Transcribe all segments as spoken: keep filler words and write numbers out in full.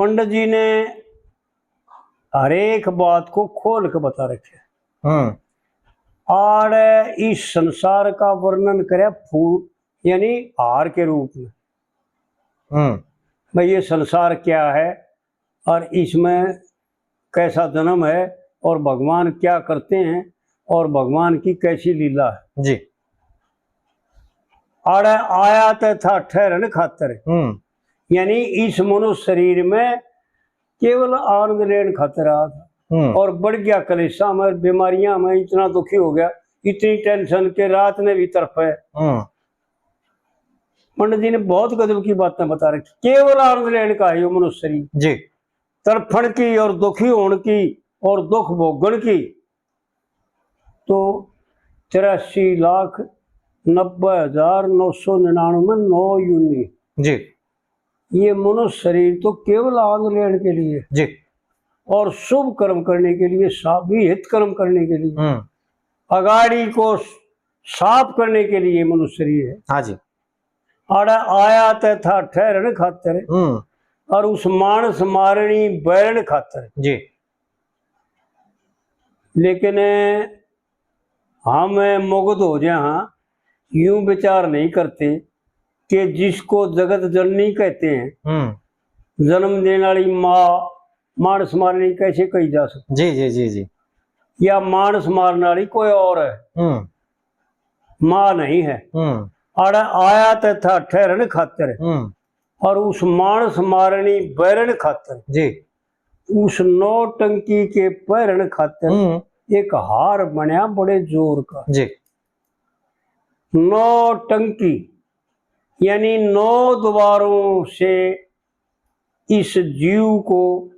पंडित जी ने हर एक बात को खोल के बता रखे। हम्म। आड़े इस संसार का वर्णन करे फूल, यानी हार के रूप में। हम्म। भाई, ये संसार क्या है और इसमें कैसा जन्म है और भगवान क्या करते हैं और भगवान की कैसी लीला है। जी। आड़े आया तो था ठहरन खातर, हम्म। यानी इस मनुष्य शरीर में केवल आनंद लेने खातर आया था। हम्म। और बढ़ गया कलेशा में, बीमारियां में, इतना दुखी हो गया, इतनी टेंशन के रात ने भी तरफे। हम्म। पंडित जी ने बहुत गजब की बातें बता रखी। केवल आनंद लेने का है यो मनुष्य शरीर। जी। तड़फण की और दुखी होने की और दुख भोगण की तो तिरासी लाख नब्बे हजार नौ सौ निन्यानवे नौ योनि। जी। ये मनुष्य शरीर तो केवल आनंद लेने के लिए जी। और शुभ कर्म करने के लिए, सा-, भी हित कर्म करने के लिए, हम्म। अगाड़ी को साफ करने के लिए मनुष्य शरीर है। हाँ जी। आड़ा आया ते था ठहरण खातर, हम्म। और उस मानस मारणी बैरण खातर। जी। लेकिन हम मुग्ध हो जाए, हाँ, यूं विचार नहीं करते कि जिसको जगत जननी कहते हैं, हम्म। जन्म देने वाली माँ, मानस मारणी कैसे कही जा सकती? जी, जी, जी, जी। या मानस मारने वाली कोई और है, हम्म। माँ नहीं है। हम्म। आड़ा आया तो था ठहरण खातर, हम्म। और उस मानस मारणी बैरण खातर, जी। उस नौटंकी के पैरण खातर, हम्म। एक हार बनया बड़े जोर का। जी। नौटंकी यानी नौ द्वारों से इस जीव को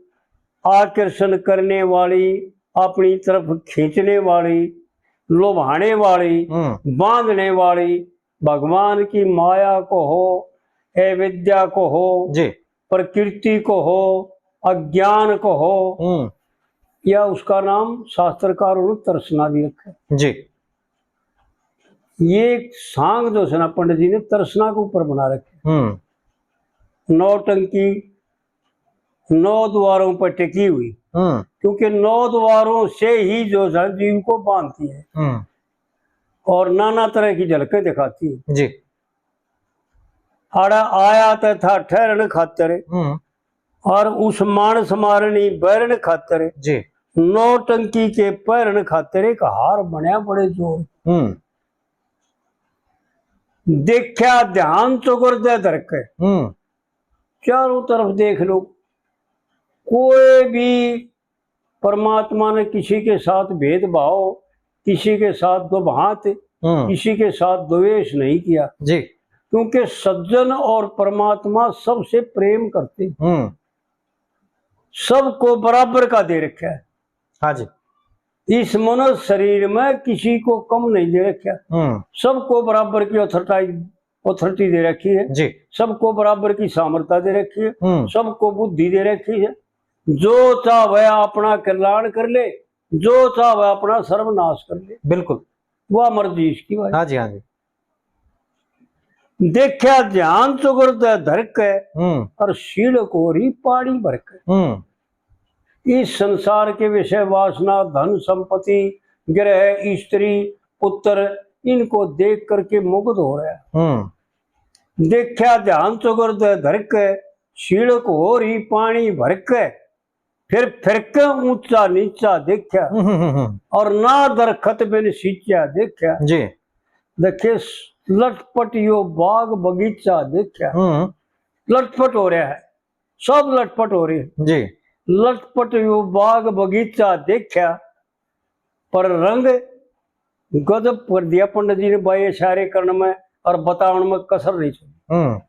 आकर्षण करने वाली, अपनी तरफ खींचने वाली, लुभाने वाली, हम्म। बांधने वाली, भगवान की माया को हो, अविद्या को हो, जी। प्रकृति को हो, अज्ञान को हो, हम्म। या उसका नाम शास्त्रकारों ने तृष्णा भी रखा है। जी। ये सांग जो है ना पंडित जी ने तृष्णा के ऊपर बना रखे। हम्म। नौटंकी नौ द्वारों पर टिकी हुई, हम्म। क्योंकि नौ द्वारों से ही जो है जीव को बांधती है हम्म। और नाना तरह की झलकें दिखाती है। जी। आड़ा आया तो था ठहरण खातर, हम्म। और उस मानस मारणी बैरण खातर, जी। नौटंकी के पैरण खातर एक हार बनया बड़े जोर। हम्म। देखा ध्यान चौगरदे धर के, हम्म। चारों तरफ देख लो, कोई भी परमात्मा ने किसी के साथ भेदभाव, किसी के साथ दुभांत, हम्म। किसी के साथ द्वेष नहीं किया। जी। क्योंकि सज्जन और परमात्मा सबसे प्रेम करते हैं। हम्म। सबको बराबर का दे रखा है। हाँ जी। इस मनुष्य शरीर में किसी को कम नहीं दे रखा। हम्म। सबको बराबर की अथॉरिटी, अथॉरिटी दे रखी है। जी। सबको बराबर की सामर्थ्य दे रखी है। हम्म। सबको बुद्धि दे रखी है। जो चाहे अपना कल्याण कर ले, जो चाहे अपना सर्वनाश कर ले। बिल्कुल। वह मर्जी इसकी भाई। हाँ जी, हाँ जी। देखा ध्यान चौगरदे धर के, हम्म। और सील को री पानी भर के। हम्म। इस संसार के विषय वासना, धन संपत्ति, गृह, स्त्री, पुत्र, इनको देख करके मुग्ध हो रहा है। हम्म। देखा ध्यान चौगरदे धर के, सील को री पानी भर के, फिर फिर के ऊंचा नीचा देखा, हम्म, हम्म, हम्म। और ना दरखत बिन सींचा देखा। जी। देखे, लटपट यो बाग बगीचा देखा। हम्म। लटपट हो रहा है, सब लटपट हो रही है। जी। लटपट यो बाग बगीचा देखा, पर रंग गजब कर दिया पंडित जी ने भाई, इशारे करण में और बतावण में कसर नहीं छोड़ी। हम्म।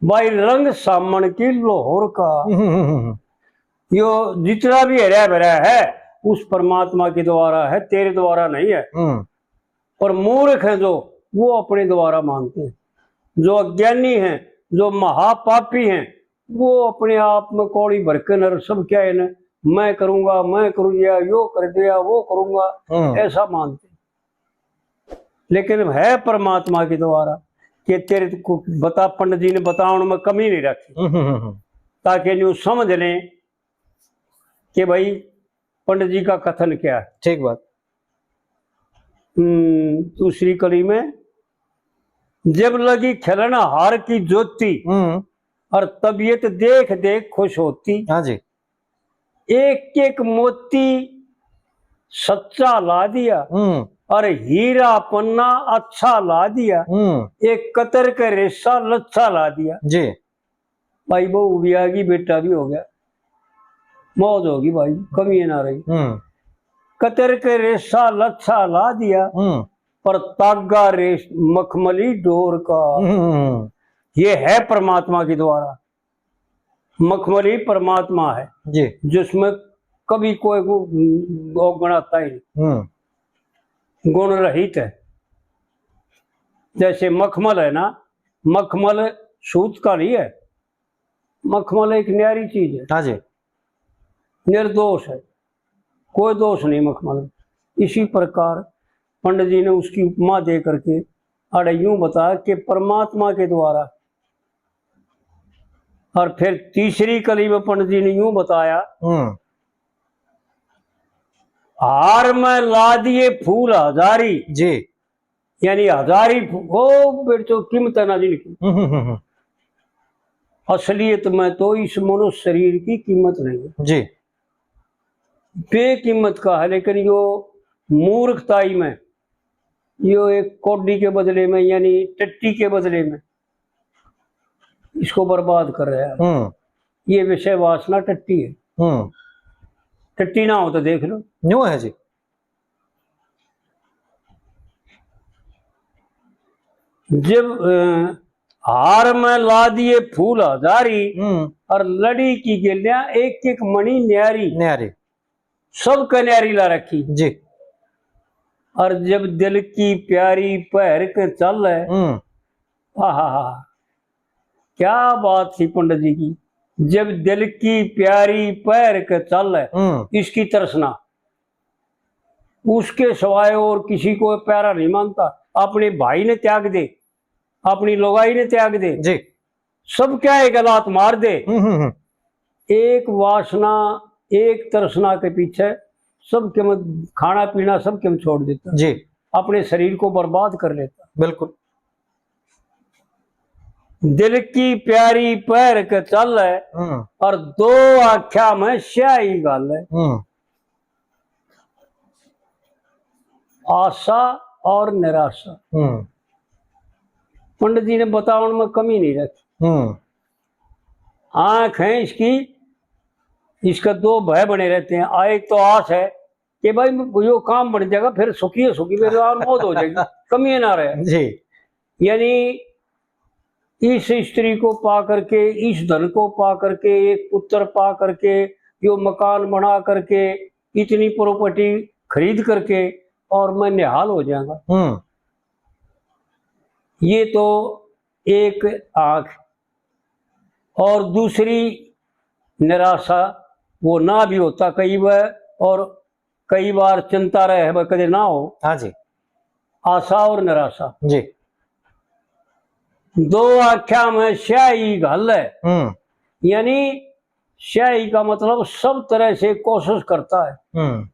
भाई, रंग सामण की लाहौर का। हम्म, हम्म, हम्म। यो जितना भी हरा भरा है, उस परमात्मा के द्वारा है, तेरे द्वारा नहीं है। हम्म। पर मूर्ख हैं जो, वो अपने द्वारा मानते हैं। जो अज्ञानी हैं, जो महापापी हैं, वो अपने आप में कौड़ी भर के नर सब क्या है ना, मैं करूंगा, मैं करूंगा, यो कर दिया, वो करूंगा, हम्म। ऐसा मानते हैं। लेकिन है परमात्मा के द्वारा कि तेरे को बता, पंडित जी ने बतावण में कमी नहीं रखी। हम्म, हम्म, हम्म। ताकि न्यू समझ लें कि भाई पंडित जी का कथन क्या है। ठीक बात। हम्म, दूसरी कली में, जब लगी खिलन हार की ज्योति, हम्म। और तबीयत देख देख खुश होती। हाँ जी। एक एक मोती सच्चा ला दिया, हम्म। और हीरा पन्ना अच्छा ला दिया, हम्म। एक कतर के रेशा लच्छा ला दिया। जी। भाई बहू भी आ गई, बेटा भी हो गया, मौज होगी भाई, कमी ना रही। हम्म। कतर के रेशा लच्छा ला दिया, हम्म। पर तागा रेश मखमली डोर का। हम्म। ये है परमात्मा के द्वारा। मखमली परमात्मा है जी। जिसमें कभी कोई गु-, अवगुण आता ही नहीं। हम्म। गुण रहित है। जैसे मखमल है ना, मखमल सूत का नहीं है, मखमल एक न्यारी चीज है। हाँ जी। निर्दोष है, कोई दोष नहीं मखमल में। इसी प्रकार पंडित जी ने उसकी उपमा दे करके आड़े यूं बताया कि परमात्मा के द्वारा। और फिर तीसरी कली में पंडित जी ने यूं बताया, हम्म। हार में ला दिए फूल हजारी। जी। यानी हजारी फू-, ओ बेटो, कीमत है ना जिनकी। हम्म, हम्म, हम्म। असलियत में तो इस मनुष्य शरीर की कीमत नहीं है। जी। बेकीमत का है, लेकिन यो मूर्खताई में, यो एक कौडी के बदले में, यानी टट्टी के बदले में इसको बर्बाद कर रहा है। हम्म। ये विषय वासना टट्टी है। हम्म। टट्टी ना हो तो देख लो। न्यू है जी। जब, अ, हार में ला दिए फूल हजारी, हम्म। और लड़ी की गेलियां एक एक मणि न्यारी। न्यारी। सबके न्यारी ला रखी। जी। और जब दिल की प्यारी पहर के चल है, हम्म। आहा, क्या बात थी पंडित जी की। जब दिल की प्यारी पहर के चल है, हम्म। इसकी तृष्णा, उसके सिवाय और किसी को प्यारा नहीं मानता। अपने भाई ने त्याग दे, अपनी लुगाई ने त्याग दे, जी। सब क्या एक लात मार दे। हम्म, हम्म, हम्म। एक वासना, एक तृष्णा के पीछे सब के में खाना पीना सब के में छोड़ देता। जी। अपने शरीर को बर्बाद कर लेता। बिल्कुल। दिल की प्यारी पहर के चल है, हम्म। और दो आख्या में स्याही घाल है। हम्म। आशा और निराशा। हम्म। पंडित जी ने बतावन में कमी नहीं रखी। हम्म। आंख है इसकी, इसका दो भय बने रहते हैं। आ, एक तो आस है कि भाई यो काम बन जाएगा, फिर सुखी है सुखी, मेरे और मौज हो जाएगी, कमी ना रहे। जी। यानी इस स्त्री को पा करके, इस धन को पा करके, एक पुत्र पा करके, यो मकान बना करके, इतनी प्रॉपर्टी खरीद करके, और मैं निहाल हो जाऊंगा। हम्म। ये तो एक आंख। और दूसरी निराशा, वो ना भी होता कई बार, और कई बार चिंता रहे, वह कदे ना हो। हाँ जी। आशा और निराशा। जी। दो आख्या में स्याही घाल है। हम्म। यानी स्याही का मतलब सब तरह से कोशिश करता है। हम्म।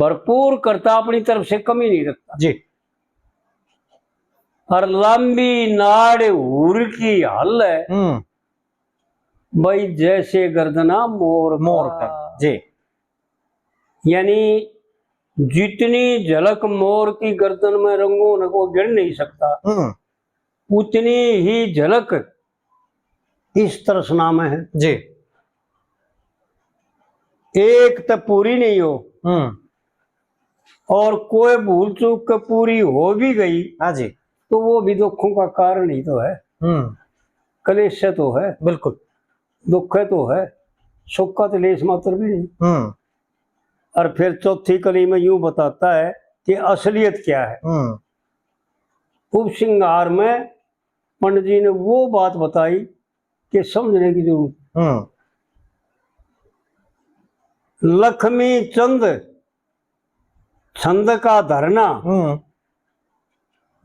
भरपूर करता, अपनी तरफ से कमी नहीं रखता। जी। और लंबी नाड़ हूर की हल है। हम्म। भाई जैसे गर्दना मोर मोर का। का। जी। यानी जितनी झलक मोर की गर्दन में रंगों ने को गिण नहीं सकता, हम्म। उतनी ही झलक इस तृष्णा में है। जी। एक तो पूरी नहीं हो, हम्म। और कोई भूल चूक के पूरी हो भी गई, हाँ जी। तो वो भी दुखों का कारण ही तो है। हम्म। क्लेश से तो है। बिल्कुल। दुख है तो है, सुख का तो लेश मात्र भी नहीं। हम्म। और फिर चौथी कली में यूं बताता है कि असलियत क्या है। हम्म। उपसंहार में पंडित जी ने वो बात बताई कि समझने की जरूरत। हम्म। लक्ष्मी चंद छंद का धरना, हम्म।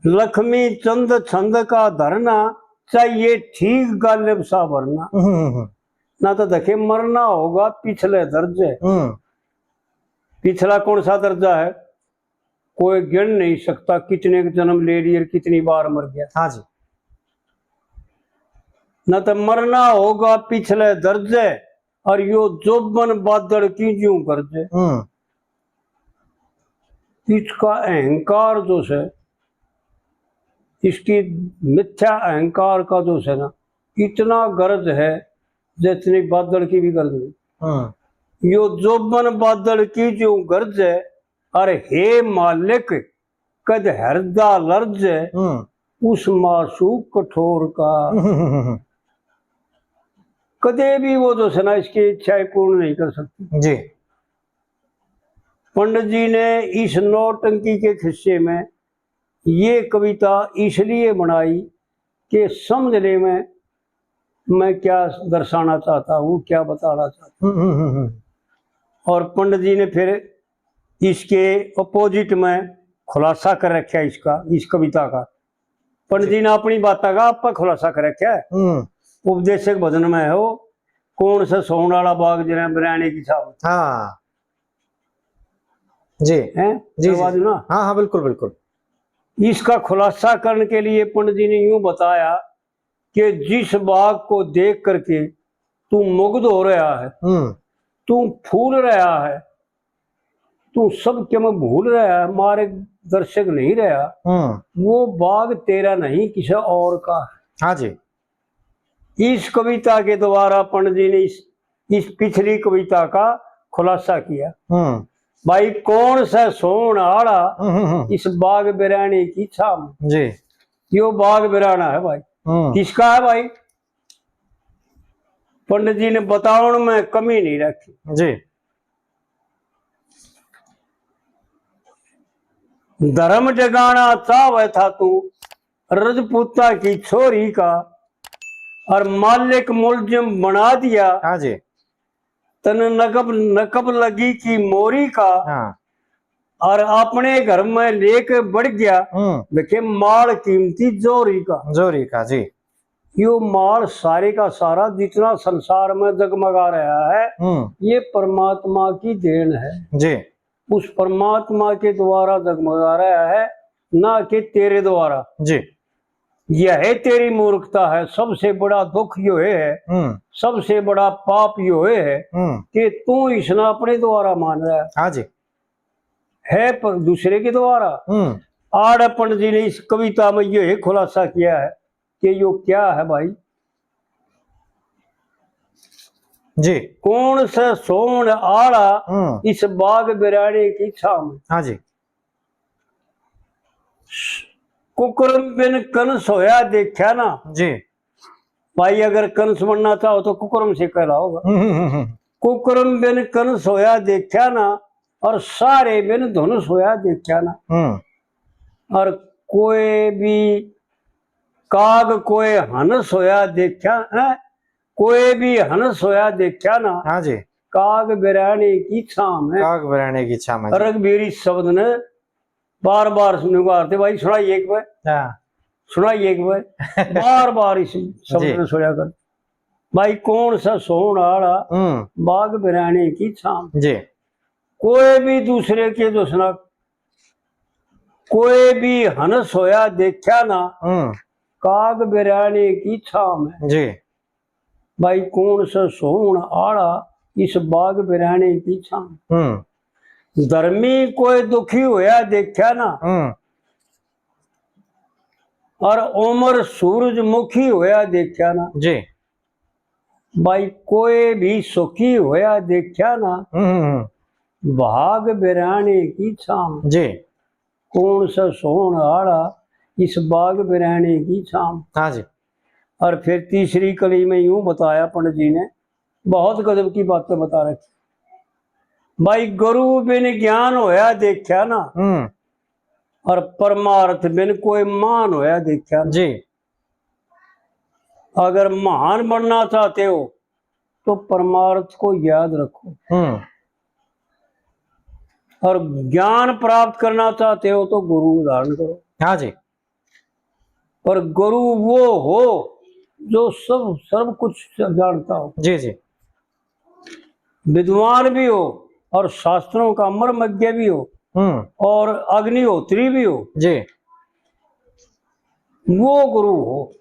लक्ष्मी चंद छंद का धरना, चाहिए ठीक गालिब सा भरना। हम्म, हम्म, हम्म। ना तो देखे मरना होगा पिछले दर्जे। हम्म। पिछला कौन सा दर्जा है? कोई गिण नहीं सकता कितने के जन्म ले लिए और कितनी बार मर गया। हाँ जी। ना तो मरना होगा पिछले दर्जे, और यो जोबन बादल की ज्यूं गरजे। हम्म। इसका अहंकार जो है, इसकी मिथ्या अहंकार का जो है ना, इतना गरज है जितनी बादल की भी गरज नहीं। हम्म। यो जोबन बादल की ज्यूं गरजे, अरे हे मालिक, कद हृदय लरजे, हम्म। उस मासू कठोर का। हम्म, हम्म, हम्म, हम्म। कदे भी वो जो है ना, इसकी इच्छाएं पूर्ण नहीं कर सकती। जी। पंडित जी ने इस नौटंकी के खिस्से में ये कविता इसलिए बनाई कि समझने में मैं क्या दर्शाना चाहता हूँ, क्या बताना चाहता हूँ। हम्म, हम्म, हम्म, हम्म। और पंडित जी ने फिर इसके अपोजिट में खुलासा कर रखा है इसका, इस कविता का। पंडित जी ने अपनी बातों का आप पर खुलासा कर रखा है। हम्म। उपदेशक भजन में है वो, कौन सा सोहण वाला बाग जिन्हें बिराने की छाव। हाँ। जी। हैं? जी, जी। आवाज ना? हाँ, हाँ, बिल्कुल, बिल्कुल। इसका खुलासा करने के लिए पंडित जी ने यूं बताया कि जिस बाग को देख करके तू मुग्ध हो रहा है, हम्म। तू फूल रहा है, तू सबके में भूल रहा है, मारे दर्शक नहीं रहा, हम्म। वो बाग तेरा नहीं, किसी और का है। हाँ जी। इस कविता के द्वारा पंडित जी ने इस, इस पिछली कविता का खुलासा किया। हम्म। भाई, कौन सा सोहण आला हम्म, हम्म, हम्म। इस बाग बिराने की छाव में? जी। यो बाग बिराना है भाई। हम्म। किसका है भाई? पंडित जी ने बतावण में कमी नहीं रखी। जी। धर्म जगाना चाहवे था तू, रजपूता की छोरी का, और मालिक मुलजिम बना दिया। हाँ जी। तन नकब, नकब लगी की मोरी का, हाँ। और अपने घर में लेके बढ़ गया। हम्म। देखे माल कीमती जोरी का। जोरी का, जी। यो माल सारे का सारा जितना संसार में जगमगा रहा है, हम्म। ये परमात्मा की देन है। जी। उस परमात्मा के द्वारा जगमगा रहा है, ना कि तेरे द्वारा। जी। यह तेरी मूर्खता है, सबसे बड़ा दुख यो है, हम्म। सबसे बड़ा पाप यो है हम्म। कि तू इसने अपने द्वारा मान रहा है। हाँ जी। है पर दूसरे के द्वारा। हम्म। आड़े पंडित जी ने इस कविता में यो खुलासा किया है कि यो क्या है भाई? जी। कौन सा सोहण आला हम्म। इस बाग बिराने की छाव में? हाँ जी। कुकर्म बिन कंस होया देखा ना। जी। भाई, अगर कंस बनना चाहो तो कुकर्म से कहलाओगा। हम्म, हम्म, हम्म। कुकर्म बिन कंस होया देखा ना, और सारे बिन धनुष होया देखा ना। हम्म। और कोई भी काग कोई हंस होया देखा है, कोई भी हंस होया देखा ना। हाँ जी। काग बिराने की छाव में। काग बिराने की छाव में जी। रघुबीर इस शब्द ने बार बार सुनूंगा, आरती भाई सुनाइए एक बार। हाँ। सुनाइए एक बार। बार बार इस शब्द जी। ने सुना कर। भाई, कौन सा सोहण आला हम्म। बाग बिराने की छाव। जी। कोई भी दूसरे के जो सुना, कोई भी हंस होया देखा ना, हम्म। काग बिराने की छाव में। जी। भाई, कौन सा सोहण आला इस बाग बिराने की छाव। हम्म। धर्मी कोई दुखी होया देखा ना, हम्म। और उमर सूरजमुखी होया देखा ना। जी। भाई, कोई भी सुखी होया देखा ना, हम्म, हम्म, हम्म। भाग बिराने की छाव। जी। कौन सा सोहण आला इस बाग बिराने की छाव। हाँ जी। और फिर तीसरी कली में यूं बताया पंडित जी ने, बहुत गजब की बातें बता रखी। भाई, गुरु बिन ज्ञान होया देखा ना, हम्म। और परमार्थ बिन कोई मान होया देखा ना। जी। अगर महान बनना चाहते हो तो परमार्थ को याद रखो, हम्म। और ज्ञान प्राप्त करना चाहते हो तो गुरु धारण करो। हाँ जी। और गुरु वो हो जो सब, सब कुछ जानता हो। जी, जी। विद्वान भी हो और शास्त्रों का मर्मज्ञ भी हो हम्म। और अग्निहोत्री भी हो, जी। वो गुरु हो,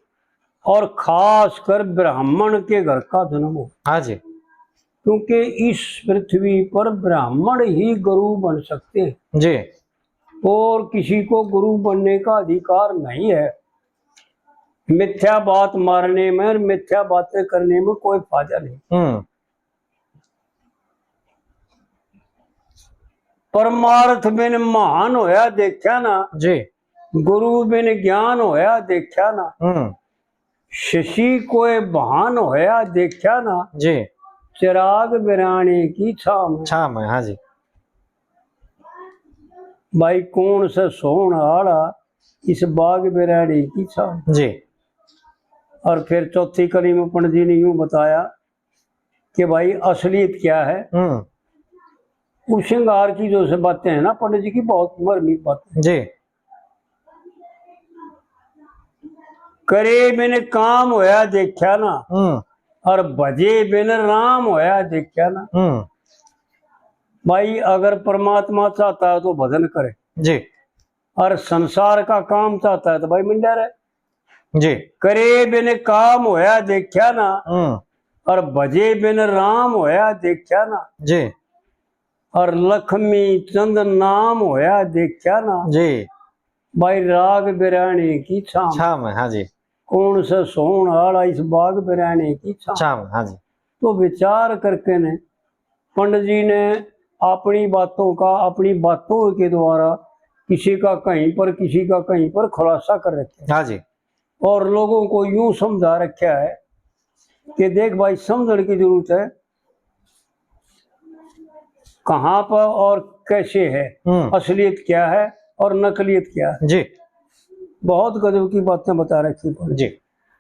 और खास कर ब्राह्मण के घर का जन्म हो। हाँ जी। क्योंकि इस पृथ्वी पर ब्राह्मण ही गुरु बन सकते हैं। जी। और किसी को गुरु बनने का अधिकार नहीं है। मिथ्या बात मारने में और मिथ्या बातें करने में कोई फायदा नहीं। हम्म। परमार्थ बिन महान होया देखा ना, जी। गुरु बिन ज्ञान होया देखा ना, हम्म। शशि कोय बहान होया देखा ना, जी। चिराग बिराणे की छाह में। छाह में, हाँ जी। भाई, कौन सा सोहण आला इस बाग बिराणे की छाह में। जी। और फिर चौथी कली में पंडित जी ने यूं बताया कि भाई, असलियत क्या है। हम्म। उस श्रृंगार की जो से बातें हैं ना पंडित जी की, बहुत मर्मिक बातें। जी। करे बिन काम होया देखा ना, हम्म। और भजे बिन राम होया देखा ना। हम्म। भाई, अगर परमात्मा चाहता है तो भजन करे, जी। और संसार का काम चाहता है तो भाई मंड्या रहे। जी। करे बिन काम होया देखा ना, हम्म। और भजे बिन राम होया देखा ना, जी। और लक्ष्मी चंद नाम होया देखा ना, जी। भाई, राग बिराणे की छाह में। छाह में, हाँ जी। कौन सा सोहण आला इस बाग बिराणे की छाह। छाह में, हाँ जी। तो विचार करके ने पंडित जी ने अपनी बातों का, अपनी बातों के द्वारा किसी का कहीं पर, किसी का कहीं पर खुलासा कर रखा है। हाँ जी। और लोगों को यूं समझा रखा है कि देख भाई, समझने की जरूरत है कहाँ पर और कैसे है, हम्म। असलियत क्या है और नकलियत क्या है। जी। बहुत गजब की बातें बता रखी पंडित जी।